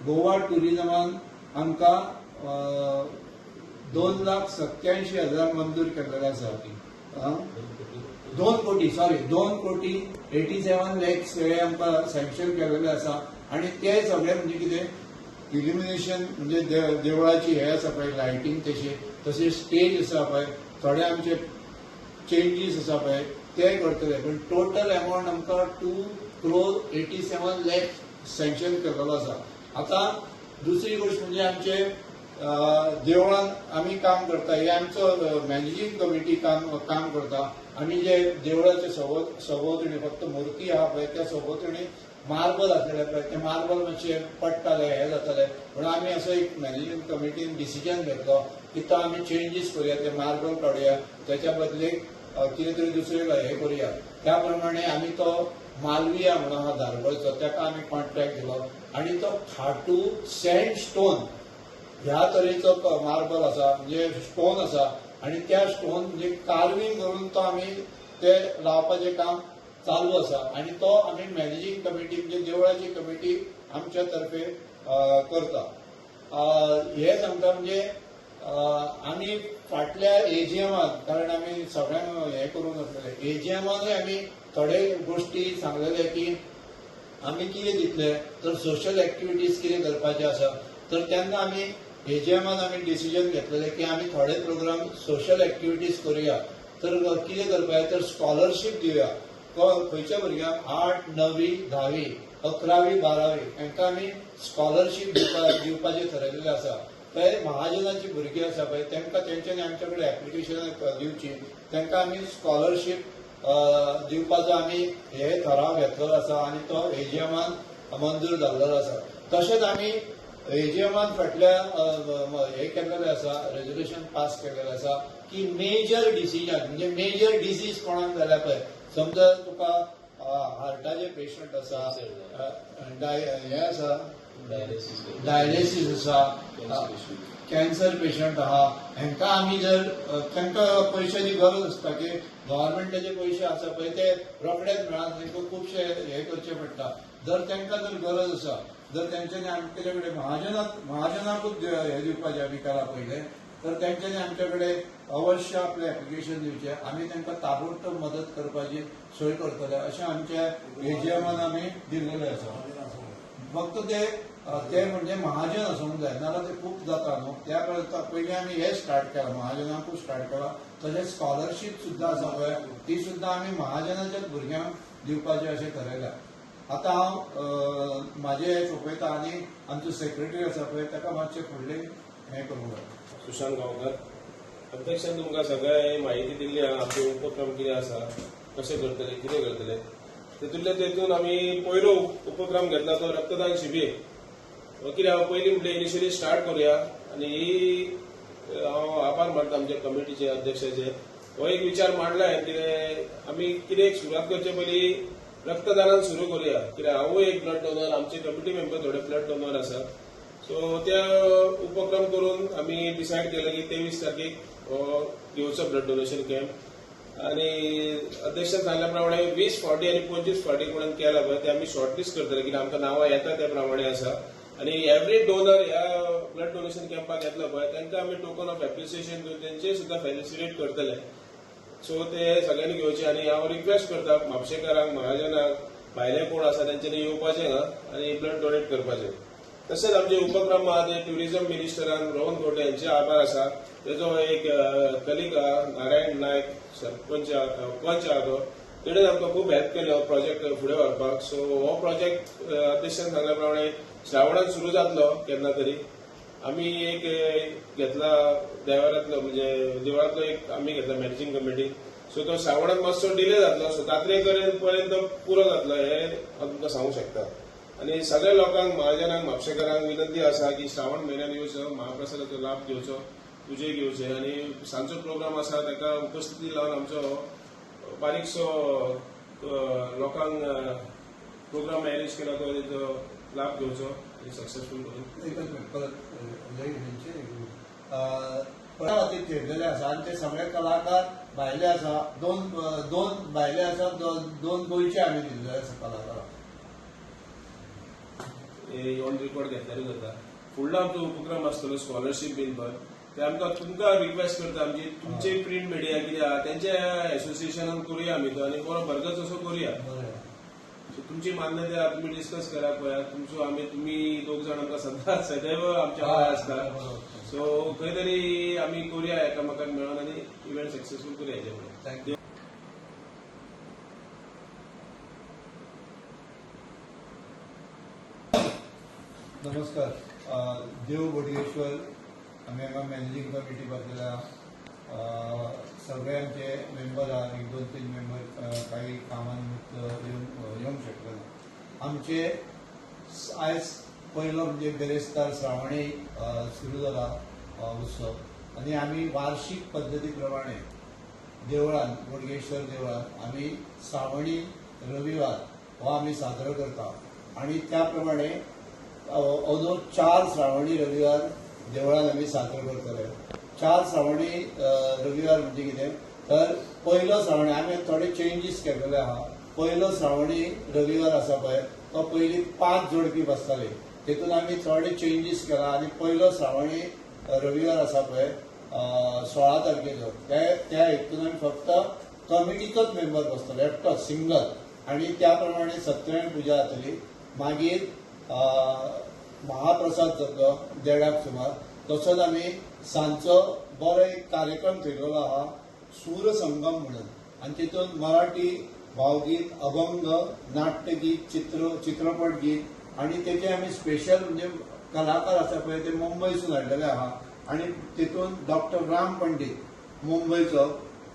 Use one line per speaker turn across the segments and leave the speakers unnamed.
गोवा टुरिजमान आमकां 2,87,000 मंजूर केल्लेले आसा. 2 कोटी, सॉरी, 2 कोटी 87 लॅक्स हे आमकां सँक्शन केलेले आसा. आनी ते सगळे म्हणजे कितें, इल्युमिनेशन, म्हणजे देवळाची हे आसा पळय, लायटींग तशी, तशें स्टेज आसा पळय, थोडे आमचे चेंजीस आसा पळय, ते करतले. पण टोटल अमावंट आमकां 2 crore 87 lakh sanction केलेलो आसा. आतां दुसरी गोश्ट म्हणजे आमचे देवळान आमी काम करता, हे आमचो मॅनेजींग कमिटी काम काम करता. आमी जे देवळाचे सभोवतणी फक्त मूर्ती आहा पळय, त्या सभोवतणी मार्बल आसलेले पळय, ते मार्बल मातशे पडटाले, हे जाताले. म्हणून आमी असो एक मॅनेजींग कमिटीन डिसिजन घेतलो की तो आमी चेंजीस करुया, ते मार्बल काडुया, त्याच्या बदलेक कितें तरी दुसरें हे करुया. त्या प्रमाणे आमी तो मालविया म्हणून आहा धारगळचो, ताका आमी कॉन्ट्रॅक्ट दिलो आनी तो खाटू सँड स्टोन ह्या तरेचो मार्बल आसा, म्हणजे स्टोन आसा. आनी त्या स्टोन म्हणजे कार्विंग करून तो आमी ते लावपाचें काम चालू आसा. आनी तो आमी मॅनेजींग कमिटी, म्हणजे देवळाची कमिटी आमच्या तर्फे करता. हे सांगता, म्हणजे आमी फाटल्या एजीएमान, कारण आमी सगळ्यांक हे करूंक नासलेले, एजीएमानूय आमी थोडे गोश्टी सांगलेले की आमी कितें दितले, तर सोशल एक्टिविटीज कितें करपाचे आसा. तर तेन्ना आमी एजीएमान आमी डिसिजन घेतलेले की आमी थोडे प्रोग्राम सोशल एक्टिविटीज करुया. तर कितें करपाक, तर स्कॉलरशीप दिवया. खंयच्या भुरग्यांक? 8, 9वी, 10वी, 11वी, 12वी हांकां आमी स्कॉलरशीप दिवपाचें थरयलेलें आसा. ते महाजनाची भुरगीं आसा पळय, तांकां तेंच्यांनी आमच्या कडेन एप्लिकेशन दिवची, तांकां आमी स्कॉलरशीप दिवपाचो आमी हे ठराव घेतलेलो आसा आनी तो एजीएमान मंजूर जाल्लो आसा. तशेंच आमी एजीएमान फाटल्या हे केल्लेले आसा, रेजोल्युशन पास केल्लेलें आसा की मेजर डिसिजन, म्हणजे मेजर डिसीज कोणाक जाल्या पळय, समजा तुका हार्टाचे पेशंट आसा, हे आसा, डायलिसीस आसा, कॅन्सर पेशंट आहा, हांकां आमी जर तांकां पयशाची गरज आसता की गव्हर्मेंटाचे पयशे आसा पळय, ते रोखडेच मेळना, तांकां खुबशे हे करचे पडटा. जर तांकां जर गरज आसा, जर तेंच्यांनी आमचे कडेन महाजनाकूच हे दिवपाचें आमी केलां पयलें, तर तेंच्यांनी आमचे कडेन अवश्य आपलें एप्लिकेशन दिवचें, आमी तांकां ताबडतोब मदत करपाची सोय करतले, अशें आमच्या एजीएमान आमी दिल्लेलें आसा. फक्त ते ते म्हणजे महाजन आसूंक जाय, नाजाल्यार ते खूब जाता न्हू. त्या पयलीं आमी हे स्टार्ट केलां, महाजनाकूच स्टार्ट केलां. तशेंच स्कॉलरशीप सुद्दां आसा पळय, ती सुद्दां आमी महाजनाच्याच भुरग्यांक दिवपाचें अशें थरयलां. आतां हांव म्हाजें हें सोंपयता आनी आमचो सेक्रेटरी आसा पळय, ताका मातशें फुडलें हें करूंक जाय.
सुशांत गांवकर. अध्यक्षान तुमकां सगळे माहिती दिल्ली आहा, आमचे उपक्रम कितें आसा, कशें करतले, कितें करतले. तितूंतले तेतून आमी पयलो उपक्रम घेतला तो रक्तदान शिबीर. कितें हांव पयलीं म्हणलें, इनिशियली स्टार्ट करुया. आनी ही हांव आभार मानता आमच्या कमिटीचे अध्यक्षाचे. हो एक विचार मांडला हांवें, कितें आमी कितें एक सुरवात करचे पयलीं रक्तदानान सुरू करुया. कित्याक हांवूय एक ब्लड डोनर, आमचे कमिटी मेंबर थोडे ब्लड डोनर आसात. सो त्या उपक्रम करून आमी डिसायड केलें की 23 तारखेक हो घेवचो ब्लड डोनेशन कॅम्प. आनी अध्यक्षान सांगल्या प्रमाणे 20 फावटी आनी 25 फावटी कोणान केला पळय, ते आमी शॉर्टलिस्ट करतले, कित्याक आमकां नांवां येता त्या प्रमाणे आसा. आनी एवरी डोनर ह्या ब्लड डोनेशन कॅम्पाक येतलो पळय, तांकां आमी टोकन ऑफ एप्रिसिएशन दिवन तेंचे सुद्दां फेलिसिटेट करतले. सो ते सगळ्यांनी घेवचे. आनी हांव रिक्वेस्ट करता म्हापशेकारांक, महाजनांक, भायले कोण आसा, तेंच्यांनी येवपाचें हांगा आनी ब्लड डोनेट करपाचें. तशेंच आमचे उपक्रम आहा ते ट्युरिझम मिनिस्टरान रोहन खंवटे हांचे आभार आसा. तेजो एक कलीग आहा, नारायण नायक, सरपंच पंच आहा तो, तेणें आमकां खूब हेल्प केली हो प्रोजेक्ट फुडें व्हरपाक. सो हो प्रोजेक्ट अध्यक्षान सांगल्या प्रमाणे श्रावणान सुरू जातलो केन्ना तरी. आमी एक घेतला देवारांतलो, म्हणजे देवळांतलो एक आमी घेतला मॅनेजींग कमिटी. सो तो श्रावणान मातसो डिले जातलो, सो जात्रे पर्यंत पुरो जातलो हे हांव तुमकां सांगूंक शकता. आनी सगळ्या लोकांक, महाजनांक, म्हापशेकारांक विनंती आसा की श्रावण म्हयन्यान येवचो, महाप्रसादाचो लाभ घेवचो, पुजेक येवचे आनी सांजचो प्रोग्राम आसा ताका उपस्थिती लावन आमचो बारीकसो लोकांक प्रोग्राम अरेंज केला तो तेजो लाभ घेवचो आनी सक्सेसफूल करून.
एकच मिनिट, परत हेंचे खातीर थेरलेले आसा आनी ते सगळे कलाकार भायले आसा. दोन दोन भायले आसा, दोन दोन गोंयचे आमी दिल्ले आसा कलाकारांक.
ऑन रिकॉर्ड घेतल्यारूच जाता. फुडलो आमचो उपक्रम आसतलो स्कॉलरशीप बीन पळय, ते आमकां तुमकां रिक्वेस्ट करता आमची तुमचे प्रिंट मिडिया कितें आहा तेंच्या एसोसिएशनान करुया आमी तो आनी बरो भरगच असो करुया. सो तुमची मान्यता आहा, तुमी डिस्कस करा पळया तुमचो आमी तुमी दोग जाण आमकां सदांच सदैव आमच्या वांगडा आसता. सो खंय तरी आमी करुया एकामेकांक मेळोन आनी इव्हेंट सक्सेसफूल करुया हेजे फुडें.
Thank you. नमस्कार. देव बोडगेश्वर आमी हांगा मॅनेजींग कमिटी बसलेल्या सगळे आमचे मेंबर आहा, एक दोन तीन मेंबर काही कामा निमित्त येवंक शकले ना. आमचे आयज पयलो म्हणजे बिरेस्तार श्रावणी सुरू जाला उत्सव आनी आमी वार्षिक पद्दती प्रमाणे देवळान बोडगेश्वर देवळान आमी श्रावणी रविवार हो आमी साजरो करता आनी त्या प्रमाणे अंदू 4 श्रावणी रविवार देवळान आमी साजरो करतले. 4 श्रावणी रविवार म्हणजे कितें तर पयलो श्रावणी आमी थोडे चेंजीस केलेले आहा. पयलो श्रावणी रविवार आसा पळय तो पयलीं 5 जोडपी बसताले, तेतून आमी थोडे चेंजीस केला आनी पयलो श्रावणी रविवार आसा पळय 16 तारखेचो त्या हेतून आमी फक्त कमिटीचोच मेंबर बसतलो एकटो सिंगल आनी त्या प्रमाणे सत्यनारायण पुजा जातली. मागीर महाप्रसाद जातलो 1:30 सुमार. तसोच आमी सांजचो बरो एक कार्यक्रम थेयलेलो आहा सूरसंगम म्हणून आनी तितून मराठी भावगीत, अभंग, नाट्यगीत, चित्रपट गीत आनी तेचे आमी स्पेशल म्हणजे कलाकार आसा पळय ते मुंबयसून हाडलेले आहा आनी तितून डॉक्टर राम पंडीत मुंबयचो,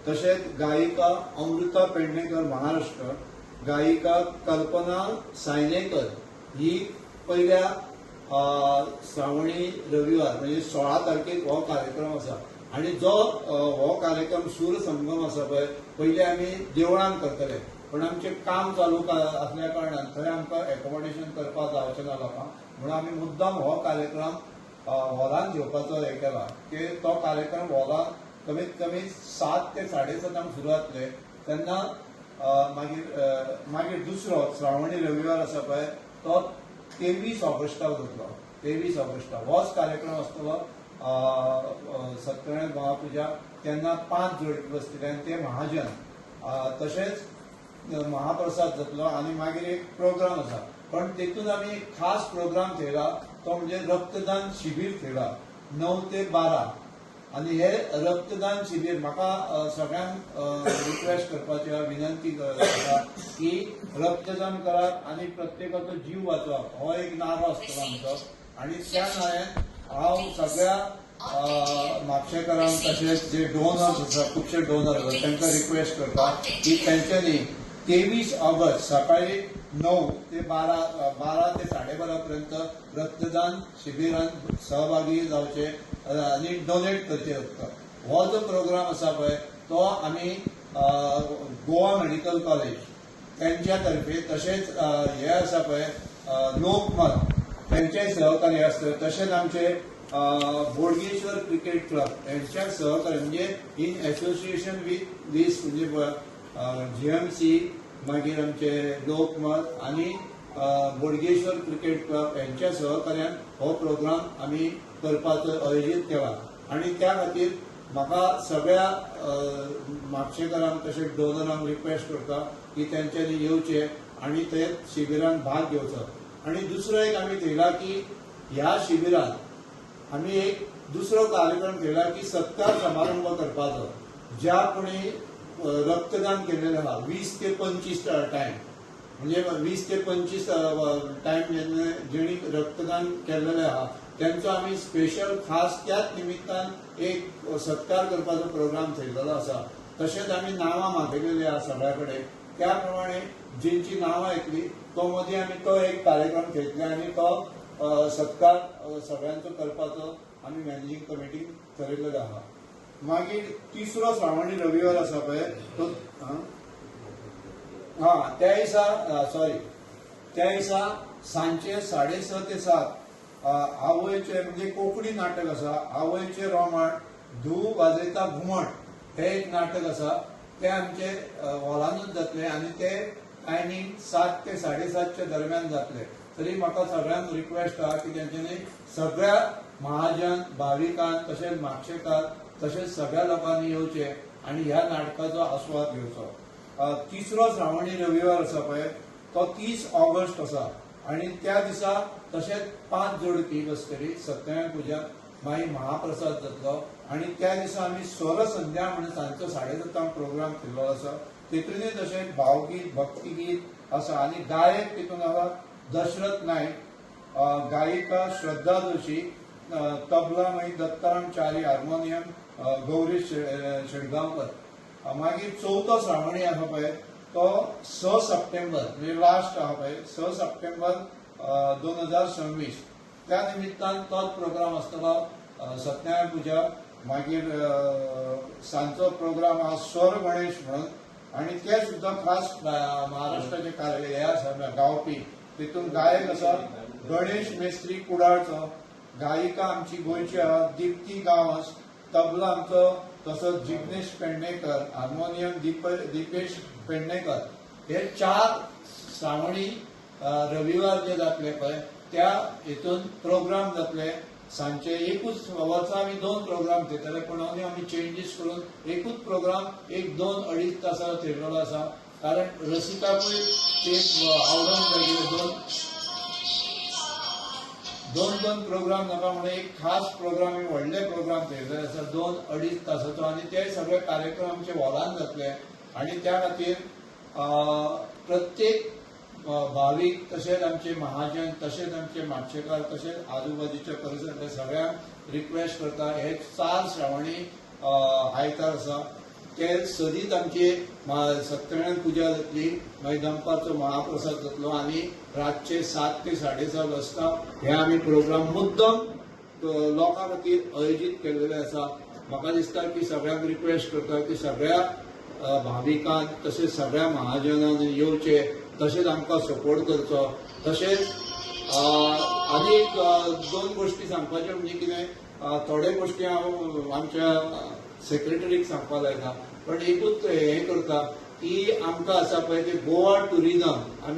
तशेंच गायिका अमृता पेडणेकर महाराष्ट्र, गायिका कल्पना सायनेकर ही पयल्या श्रावणी रविवार म्हणजे 16 तारखेक हो कार्यक्रम आसा. आनी जो हो कार्यक्रम सूरसंगम आसा पळय पयलीं आमी देवळान करतले, पण आमचें काम चालू आसल्या कारणान थंय आमकां एकोमोडेशन करपाक जावचें ना लोकांक, म्हणून आमी मुद्दाम हो कार्यक्रम हॉलान घेवपाचो हें केला की तो कार्यक्रम हॉलान कमीत कमी 7 ते 7:30 सुरू जातले. तेन्ना मागीर दुसरो श्रावणी रविवार आसा पळय तो 23 ऑगस्टाक जातलो. 23 ऑगस्टाक होच कार्यक्रम आसतलो सत्यनारायण महापुजा, तेन्ना 5 जोडपी बसतले आनी ते महाजन, तशेंच महाप्रसाद जातलो आनी मागीर एक प्रोग्राम आसा. पण तेतून आमी एक खास प्रोग्राम थेयला तो म्हणजे रक्तदान शिबीर थेयला 9 ते 12. आनी हे रक्तदान शिबीर म्हाका सगळ्यांक रिक्वेस्ट करपाची विनंती आसा की रक्तदान करात आनी प्रत्येकाचो जीव वाचवाप हो एक नारो आसतलो आमचो. आनी त्या नाऱ्यान हांव सगळ्या म्हापशेकारांक तशेंच जे डोनर्स आसा, खुबशे डोनर आसा तांकां रिक्वेस्ट करता की तेंच्यांनी 23 ऑगस्ट सकाळी 9 ते 12 ते 12:30 पर्यंत रक्तदान शिबिरान सहभागी जावचे आनी डोनेट करचे रक्त. हो जो प्रोग्राम आसा पळय तो आमी गोवा मेडिकल कॉलेज तेंच्या तर्फे, तशेंच हे आसा पळय लोकमत तेंचेय सहकार्य आसतलें, तशेंच आमचे बोडगेश्वर क्रिकेट क्लब हेंच्या सहकार्य म्हणजे इन एसोसिएशन विथ दीस म्हणजे GMC, मागीर आमचे लोकमत आनी बोडगेश्वर क्रिकेट क्लब हेंच्या सहकार्यान हो प्रोग्राम आमी करपाचो आयोजीत केला. आनी त्या खातीर म्हाका सगळ्या म्हापशेकारांक तशेंच डोनरांक रिक्वेस्ट करता की तेंच्यांनी येवचे आनी ते शिबिरान भाग घेवचो. आनी दुसरो एक आमी थेयला की ह्या शिबिरान आमी एक दुसरो कार्यक्रम थेयला की सत्कार समारंभ करपाचो. ज्या कोणी रक्तदान केलेलें आहा 20 ते 25 टायम म्हणजे 20 ते 25 टायम जेन्ना जेणी रक्तदान केलेलें आहा तेंचो आमी स्पेशल खास त्याच निमित्तान एक सत्कार करपाचो प्रोग्राम थेयलेलो आसा. तशेंच आमी नांवां मागयलेली आहा सगळ्या कडेन, त्या प्रमाणे जेंची नांवां येतली तो मदीं आमी तो एक कार्यक्रम थेयतले आनी तो सत्कार सगळ्यांचो करपाचो आमी मॅनेजींग कमिटीन थरयलेलो आहा. मागीर तिसरो श्रावणी रविवार आसा पळय तो हा त्या दिसा सॉरी त्या दिसा सांजचे 6:30 ते 7 आवयचे म्हणजे कोंकणी नाटक आसा आवयचे रोमाण धूव वाजयता घुमट हे एक नाटक आसा ते आमचे हॉलानूच जातले आनी ते टायमींग 7 ते 7:30 दरम्यान जातले. तरी म्हाका सगळ्यांक रिक्वेस्ट आहा की तेंच्यांनी सगळ्या महाजन भाविकांक तशेंच म्हापशेकार तशेंच सगळ्या लोकांनी येवचें आनी ह्या नाटकाचो आस्वाद घेवचो. तिसरो श्रावणी रविवार आसा पळय तो 30 ऑगस्ट आसा आनी त्या दिसा तशेंच 5 जोडपी बसतली सत्यनारायण पुजा, मागीर महाप्रसाद जातलो आनी त्या दिसा आमी स्वर संध्या म्हणून सांजचो 7:30 प्रोग्राम केल्लो आसा. तितूनय तशेंच भावगीत भक्तिगीत आसा आनी गायक तितून आसा दशरथ नायक, गायिका श्रद्धा जोशी, तबला मागीर दत्ताराम च्यारी, हार्मोनियम गौरी शेटगांवकर. मागीर चवथो श्रावणी आसा पळय तो 6 सप्टेंबर म्हणजे लास्ट आसा पळय 6 सप्टेंबर 2026 त्या निमित्तान तोच प्रोग्राम आसतलो. सत्यनारायण पुजा, मागीर सांजचो प्रोग्राम आहा स्वर गणेश म्हणून आनी ते सुद्दां खास महाराष्ट्राचे कार्य हे आसा गावपी. तितून गायक आसा गणेश मेस्त्री कुडाळचो, गायिका आमची गोंयची आहा दीप्ती गांवस, तबला आमचो तसोच जिग्नेश पेडणेकर, हार्मोनियम दीपेश पेडणेकर. हे 4 श्रावणी रविवार जे जातले पळय त्या हेतून प्रोग्राम जातले. सांजचे एकूच वर्सा आमी 2 प्रोग्राम थेयतले, पूण आमी चेंजीस करून एकूच प्रोग्राम 1-2-2.5 तासां थेयलेलो आसा, कारण रसिकाकूय ते आवडोंक जाय कितें 2-2 प्रोग्राम नाका म्हणून एक खास प्रोग्राम, एक व्हडले प्रोग्राम थेयलेले आसा 2-2.5 तासाचो आनी ते सगळे कार्यक्रम आमचे हॉलान जातले. आनी त्या खातीर प्रत्येक भावीक तशेंच आमचे महाजन तशेंच आमचे म्हापशेकार तशेंच आजूबाजूच्या परिसरांतल्या सगळ्यांक रिक्वेस्ट करता. हे 4 श्रावणी आयतार आसा ते सदींच आमची सत्यनारायण पुजा जातली, मागीर दनपारचो महाप्रसाद जातलो आनी रातचे 7 ते 7:30 वाजता हे आमी प्रोग्राम मुद्दम लोकां खातीर आयोजीत केल्लेले आसा. म्हाका दिसता की सगळ्यांक रिक्वेस्ट करता की सगळ्या भाविकांक तशेंच सगळ्या महाजनांनी येवचे, तशेंच आमकां सपोर्ट करचो. तशेंच आनी एक 2 गोश्टी सांगपाच्यो म्हणजे कितें, थोड्यो गोश्टी हांव आमच्या सेक्रेटरीक सांगपाक लायता, पण एकूच हें करता की आमकां आसा पळय ते गोवा ट्युरिजम आमी